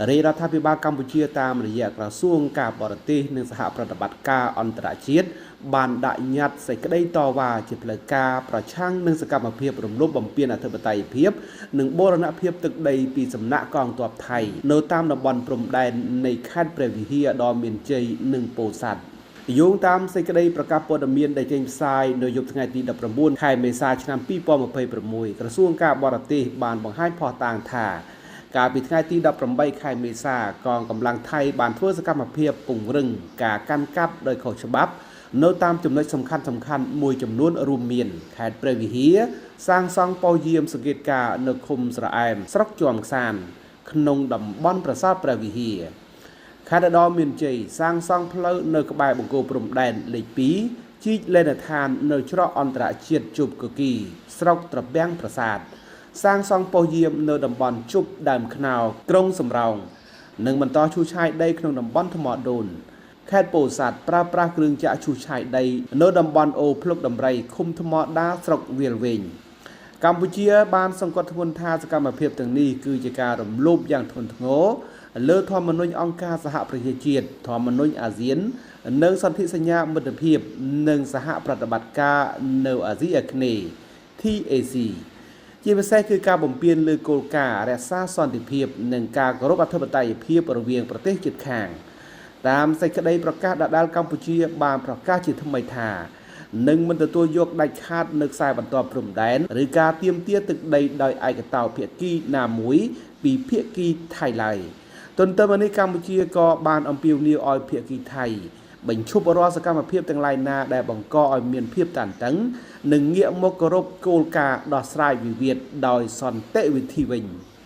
រាជរដ្ឋាភិបាលកម្ពុជាតាមរយៈក្រសួងការបរទេសនិងសហប្រតិបត្តិការអន្តរជាតិបានដាក់ញត្តិសេចក្តីតវ៉ាជាផ្លូវការប្រឆាំងនឹងសកម្មភាពរំលោភបំពានអធិបតេយ្យភាពនិងបូរណភាពទឹកដីពីសំណាក់កងទ័ពថៃនៅតាមតំបន់ព្រំដែននៃខេត្តព្រះវិហារដ៏មានជ័យនិងពោធិ៍សាត់យោងតាមសេចក្តីប្រកាសព័ត៌មានដែលចេញផ្សាយនៅយប់ថ្ងៃទី19ខែមេសាឆ្នាំ2026ក្រសួងការបរទេសបានបង្ហាញភស្តុតាងថាកាលពីថ្ងៃទី18ខែមេសាកងកម្លាំងថៃបានធ្វើសកម្មភាពពង្រឹងការកាន់កាប់ដោយខុសច្បាប់នៅតាមចំណុចសំខាន់ៗមួយចំនួនរួមមានខេត្តព្រះវិហារសាងសង់ប៉ូយាមសង្កេតការនៅឃុំស្រអែមស្រុកជាំខ្សានក្នុងតំបន់ប្រាសាទព្រះវិហារខេត្តឧត្តរមានជ័យសាងសង់ផ្លូវនៅក្បែរបង្គោលព្រំដែនលេខ2ជីកលេនដ្ឋាននៅច្រកអន្តរជាតិជប់កគីស្រុកត្រពាំងប្រាសាទសាងសង់ប៉ុស្តិ៍យាមនៅតំបន់ជប់ដើមខ្នោក្រុងសំរោងនិងបន្តឈូសឆាយដីក្នុងតំបន់ថ្មដូនខេត្តពោធិ៍សាត់ប្រើប្រាស់គ្រឿងចក្រឈូសឆាយដីនៅតំបន់អូភ្លុកដំរីឃុំថ្មដាស្រុកវាលវែងកម្ពុជាបានសង្កត់ធ្ងន់ថាសកម្មភាពទាំងនេះគឺជាការរំលោភយ៉ាងធ្ងន់ធ្ងរលើធម្មនុញ្ញអង្គការសហប្រជាជាតិធម្មនុញ្ញអាស៊ាននិងសន្ធិសញ្ញាមិត្តភាពនិងសហប្រតិបត្តិការនៅអាស៊ីអាគ្នេយ៍ TAC ជាពិសេសគឺការបំពានលើគោលការណ៍រក្សាសន្តិភាពនិងការគោរពអធិបតេយ្យភាពរវាងប្រទេសជិតខាងតាមសេចក្តីប្រកាសដដែលកម្ពុជាបានប្រកាសជាថ្មីថានឹងមិនទទួលយកដាច់ខាតនៅខ្សែបន្ទាត់ព្រំដែនឬការទាមទារទឹកដីដោយឯកតោភាគីណាមួយពីភាគីថៃឡើយទន្ទឹមនេះកម្ពុជាក៏បានអំពាវនាវឲ្យភាគីថៃបញ្ឈប់រាល់សកម្មភាពទាំងឡាយណាដែលបង្កឲ្យមានភាពតានតឹងនិងងាកមកគោរពគោលការណ៍ដោះស្រាយវិវាទដោយសន្តិវិធីវិញ។